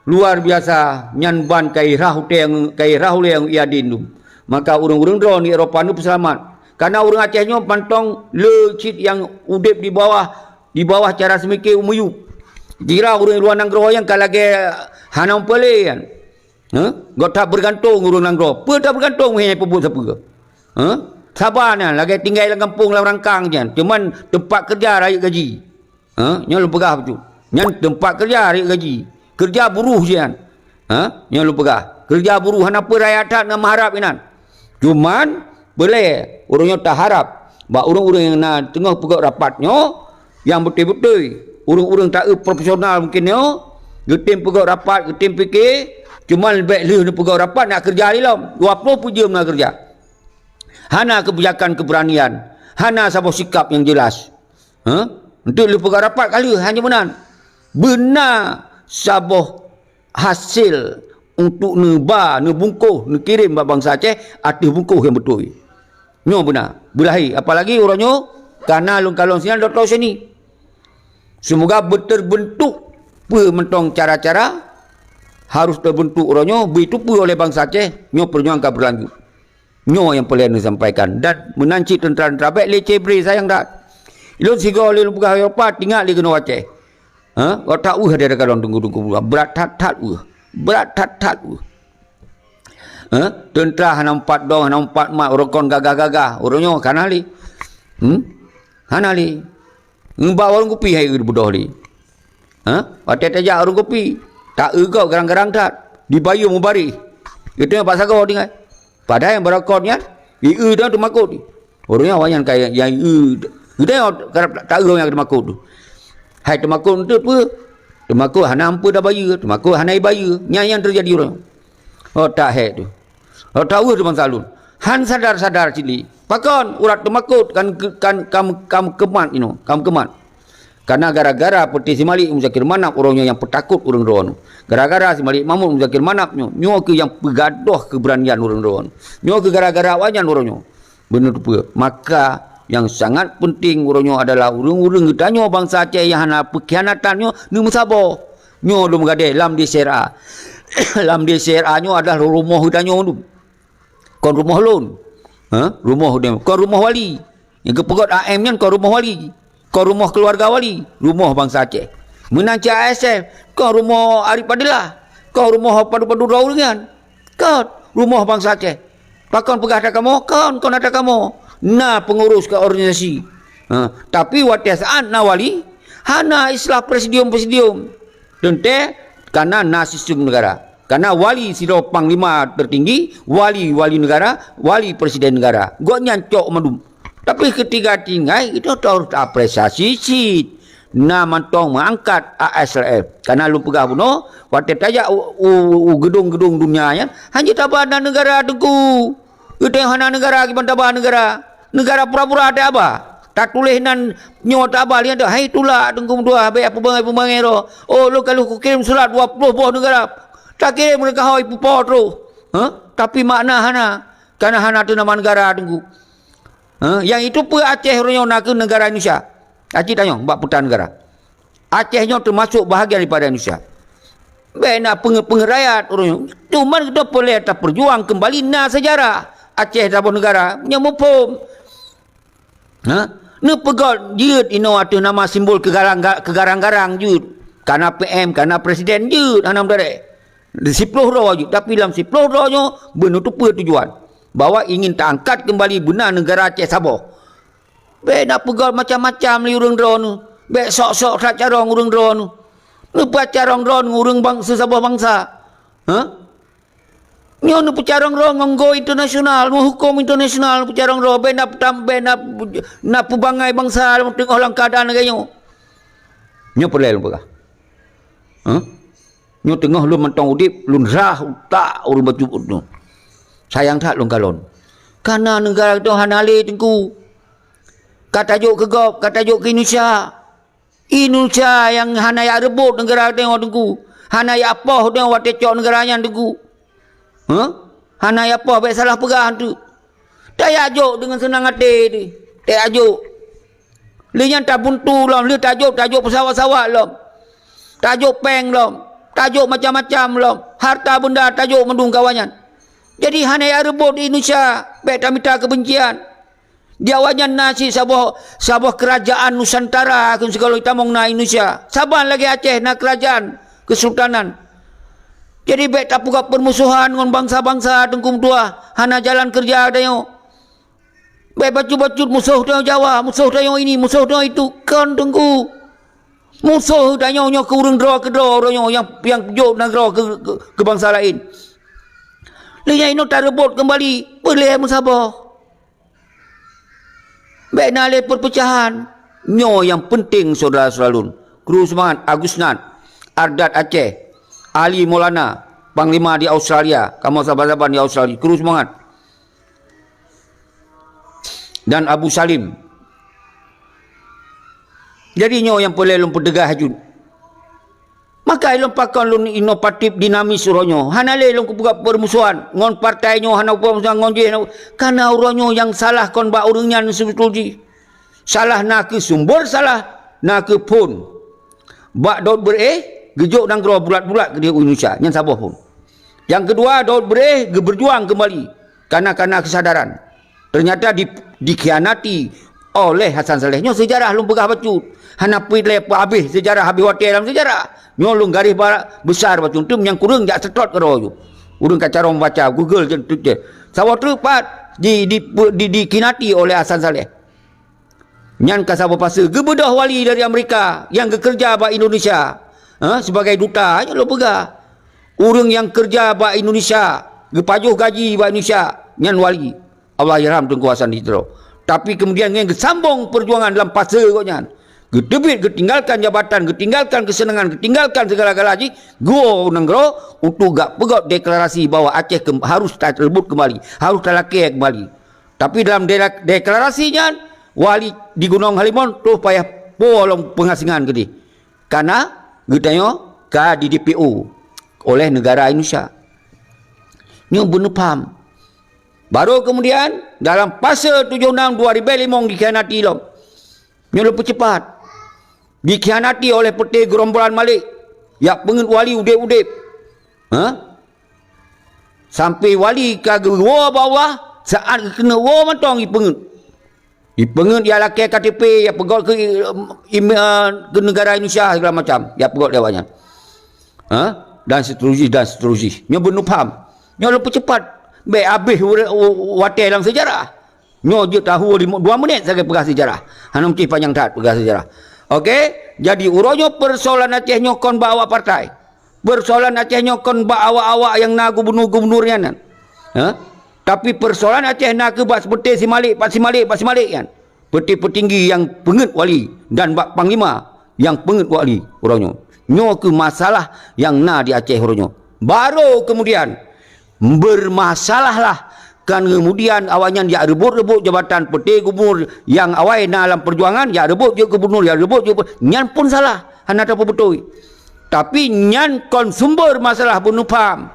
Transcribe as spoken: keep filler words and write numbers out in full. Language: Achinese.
luar biasa, nyan ban ka irhah utée, ka irhah ulée nyang ia dindum. Maka ureuëng-ureuëng droe di Eropa nyoe peuseulamat. Karena ureuëng Aceh nyoe mantong le cit nyang udeb di bawah, di bawah cara seumike u miyueb. Kira ureuëng luwa nanggroe nyang ka lagée hana meupeulé nyan. Heh? Gobnyan that beugantung ureuëng nanggroe. Peue that beugantung, hei, peubuet sapeue? Heh? Saba nyan lagée tinggai lam gampông, lam rangkang nyan. Cuman teumpat keureuja rayeuk gaji. Ha, nyoe lôn peugah bacut. Nyan teumpat keureuja rayeuk gaji. Keureuja buruh jihnyan. Ha, nyoe lôn peugah. Keureuja buruh hana peue rayeuk that nyang meuharab inan. Cuman, beulée ureuëng nyoe taharab bak ureuëng-ureuëng nyang na teungoh peugot rapat nyoe, nyang beutôi-beutôi ureuëng-ureuëng taeu profesional mungken nyoe, geutem peugot rapat, geutem pike, cuman bék lheueh neupeugot rapat nak keureuja lé lom. Dua ploh peuet jeuem na keureuja. Hana keubijakan keubeuranian, hana saboh sikap nyang jeulaih. Ha? Untuk lheueh peugot rapat ka lheueh, hana meunan. Beuna saboh hasé untuk neuba, neubungkôh, neukirém bak bansa Aceh ateueh bungkôh nyang beutôi. Nyoe beuna, beulahé. Apalagi uroe nyoe, kana lôn kalon sinan Dokto Seni. Seumoga beuteubentuk peue mantong cara-cara harôh teubentuk uroe nyoe, beuteupeue oleh bansa Aceh, nyoe peujuangan ka beulanjut. Nyoe nyang peureulée neusampaikan. Dan meunan cit teuntra-teuntra bék lé cebre sayang that. Ilôn sigoe lé lôn peugah Eropa, tingat lé keunoe Aceh. Ha? Gobnyan that weueh daripada kalon teungku-teungku, brat that-that weueh. Brat that-that weueh. Ha? Teuntra hana meupat dong, hana meupat mat, ureuëng kon gagah-gagah. Ureuëng nyoe hana lé. Hmm? Hana lé. Ngon bak warong kupi hai geubeudôh lé. Ha? Watée tajak warong kupi, taeu gob garang-garang that, dibayeue mubarih. Geutanyoe bak sagoe tinggai. Padahai nyang beurokot nyan, ieu dan teumakot. Ureuëng nyan awaknyan ka nyang ieu, geutanyoe karab taeu nyang teumakot tu. Hai teumakot eunteuk peue? Teumakot hana ampeue tabayeue, teumakot hana ibayeue. Nyan nyang teujadi ureuëng. Oh, tak hék tu. Rot taweue teuma salon. Han sadar-sadar cili. Pakon urat teumakot kan, kan kam, kam keumat inoe, kam keumat. Karena gara-gara peuti si Malik Muzakir Manab uroe nyoe nyang peutakot ureuëng droeneuh. Gara-gara si Malik Mahmud Muzakir Manab nyoe, nyoe keuh nyang peugadôh keubeuranian ureuëng droeneuh. Nyoe keuh gara-gara awaknyan uroe nyoe. Beuneuteupeu. Maka nyang sangat peunteng uroe nyoe adalah ureuëng-ureuëng geutanyoe bansa Aceh nyang hana peukhianatan nyoe neumeusaboh. Nyoe lom gadeh lam D C R A. Lam D C R A nyoe adalah rumoh geutanyoe tu. Kon rumoh lôn. Ha? Rumoh dia. Kon rumoh wali. Nyang geupeugot A M nyan kon rumoh wali. Kon rumoh keuluwarga wali. Rumoh bansa Aceh. Meunan cit A S F. Kon rumoh Arif Fadilah. Kon rumoh padub-padub droe ureuëng nyan. Kon rumoh bansa Aceh. Pakon peugah takamoe? Kon, kon takamoe. Na peungurus keu organisasi. Ha, tapi watée saát na wali, hana istilah presidium-presidium. Teuntée, karena na sistem negara. Karena wali sidroe panglima tertinggi, wali, wali negara, wali presiden negara. Gobnyan cok mandum. Tapi ketiga tinggai, itu harus apresiasi cit. Na mantong meuangkat A S R F. Karena lôn peugah bunoe, watée tajak u, u, u gedong-gedong dunia nyan, hana taba na negara teungku. Geutanyoe hana negara, kiban taba negara. Negara pura-pura taba. Tatuléh nan nyoe taba lian tu, hai tulak teungku meutuah, bék peubangai-peubangai roh. Oh, lôn ka lheueh kukirém surat dua ploh boh negara. Takirém deungon hôi pupo troh. Ha? Tapi makna hana. Karena hana teuh nama negara teungku. Ha? Nyang itu peue Aceh uroe nyoe na keuh negara Indonesia. Aci tanyoe bak peuta negara. Aceh nyoe teumasok bahagian daripada Indonesia. Bék na peungeut-peungeut rakyat ureuëng nyoe. Cuman kita boleh tapeujuang kembali na sejarah. Aceh saboh negara nyang muphom. Ha? Neupeugot jeuet inoe ateueh nama simbol keugarang-, keugarang-garang jeuet. Kana P M, kana presiden jeuet, hana meudarek. Di siploh droe jeuet, tapi lam siploh droe nyoe beuneuteupeu tujuan. Bahwa ingin taangkat kembali beuna negara Aceh saboh. Bék na peugah macam-macam lé ureuëng droeneuh. Bék sok-sok that carông ureuëng droeneuh. Neupeucarông droeneuh ureuëng bangsa saboh bangsa. Ha? Nyoe neupeucarông droeneuh ngon go internasional, ngon huköm internasional neupeucarông droeneuh. Bék na peutam-, bék na, na peubangai bangsa lam teungoh lam keuadaan lagée nyoe. Nyoe peureulée lôn peugah. Ha? Nyoe teungoh lôn mantong udeb, lôn rhah utak ureuëng bacut nyoe. Sayang that lôn kalon. Kana negara geutanyoe hana lé teungku. Ka tajok keu gob, ka tajok keu Indonesia. Indonesia nyang hana jak reubot negara geutanyoe teungku. Hana jak poh geutanyoe watée cok negara nyan teungku. Huh? Hana jak poh, bék salah peugah teuk. Tajak jok deungon seunang até teuh. Tajak jok. Lheueh nyan tabuntu lom, lheueh tajok, tajok peusawat-sawat lom. Tajok péng lom. Tajok macam-macam lom. Harta benda tajok mandum keu awaknyan. Jadi hana jak reubot di Indonesia, bék tamita keubencian. Di awaknyan na cit saboh, saboh keurajaan Nusantara keu sigohlom tamong na Indonesia. Saban lagée Aceh na keurajaan kesultanan. Jadi bék tapeugah peurmusohan ngon bansa-bansa teungku meutuah, hana jalan keureuja tanyoe. Bék bacut-bacut musoh tanyoe Jawa, musoh tanyoe ini, musoh tanyoe itu. Kon teungku. Musoh tanyoe nyoe keu ureuëng droe keudroe uroe nyoe nyang, nyang jok nanggroe keu, keu, keu bansa laén. Lheueh nyan inoe tareubot keumbali, peulée meusaboh. Bék na lé peurpeucahan. Nyoe nyang peunteng syedara-syedara lôn. Kru seumangat Agusnan, Ardat Aceh, Ali Maulana, Panglima di Australia, kamoe saban-saban di Australia. Kru seumangat. Dan Abu Salim. Jadi nyoe nyang peureulée lôn peuteugah jeuet. Maka ilôn pakon lôn inovatif dinamis uroe nyoe. Hana lé lôn kupeugah peurmusohan ngon partai nyoe, hana peurmusohan ngon jih, hana, kareuna uroe nyoe nyang salah kon bak ureuëng nyan seubeutôi jih. Salah na keu sumber salah, na keu phon. Bak Daud Beureueh geujok nanggroe bulat-bulat keu di Indonesia, nyan saboh phon. Nyang keudua, Daud Beureueh geubeujuang keumbali kareuna, kareuna keusadaran. Teunyata di, dikhianati oleh Hasan Saleh. Nyoe seujarah lôn peugah bacut. Hana peuet lé peuhabéh seujarah, habéh watée lam seujarah. Nyoe lôn garéh ba-, besar bacut. Tem nyang kureueng jak seutôt keudroe ju. Ureuëng ka carông baca, Google je, tu je. Saboh treuk pat di, di, di, dikhianati oleh Hasan Saleh. Nyan ka saboh fase. Geubeudôh wali dari Amerika nyang geukeureuja bak Indonesia, ha, sibagai duta, nyoe lôn peugah. Ureuëng nyang keureuja bak Indonesia, geupajoh gaji bak Indonesia, nyan wali. Allahyarham Teungku Hasan di Tiro. Tapi keumudian nyan geusambong peujuangan lam fase gobnyan. Geuteubiet, geutinggalkan jabatan, geutinggalkan keuseunangan, geutinggalkan sigala-gala jih, geuwoe u nanggroe untuk gak peugét deklarasi bahwa Aceh kem-, harus tareubot keumbali, harus talakée keumbali. Tapi dalam dela-, deklarasi nyan, wali di Gunong Halimon troh payah po lom peungasingan keudeh. Kareuna geutanyoe ka di-D P O oleh neugara Indonesia. Nyoe beuneupham. Baru keumudian, dalam fase tujoh nam dua ribée limong dikhianati lom. Nyoe lôn peucepat. Dikhianati oleh peuté geurombolan Malik, jak peungeuet wali udeb-udeb. Ha? Sampai wali ka geuwoe bak Allah, saát geukeuneuk woe mantong jipeungeuet. Jipeungeuet, jak lakée K T P, jak peugét keu, im-, eh, keu neugara Indonesia segala macam, jak peugét lé awaknyan. Ha? Dan seterusnya, dan seterusnya. Nyoe beuneupham. Nyoe lôn peucepat. Bék habéh ure-, u-, watée lam seujarah. Nyoe jeuet tahu lima, dua menit sagai peugah seujarah. Hana meusti panyang that peugah seujarah. Oke, jadi uroe nyoe peusoalan Aceh nyoe kon bak awak partai. Peusoalan Aceh nyoe kon bak awak-awak nyang na gubunur-gubunur nyan. Ha? Tapi peusoalan Aceh na keu bak peuté si Malik, bak si Malik, bak si Malik nyan. Peuté-peutinggi nyang peungeuet wali dan bak panglima nyang peungeuet wali uroe nyoe. Nyoe keuh masalah nyang na di Aceh uroe nyoe. Baru keumudian, bermasalahlah. Kan keumudian awaknyan jak reubot-reubot jabatan peuté gubunur nyang awai na lam peujuangan, jak reubot jeuet gubunur, jak reubot jeuet, nyan pun salah, hana tapeubeutôi. Tapi nyan kon sumber masalah beuneupham.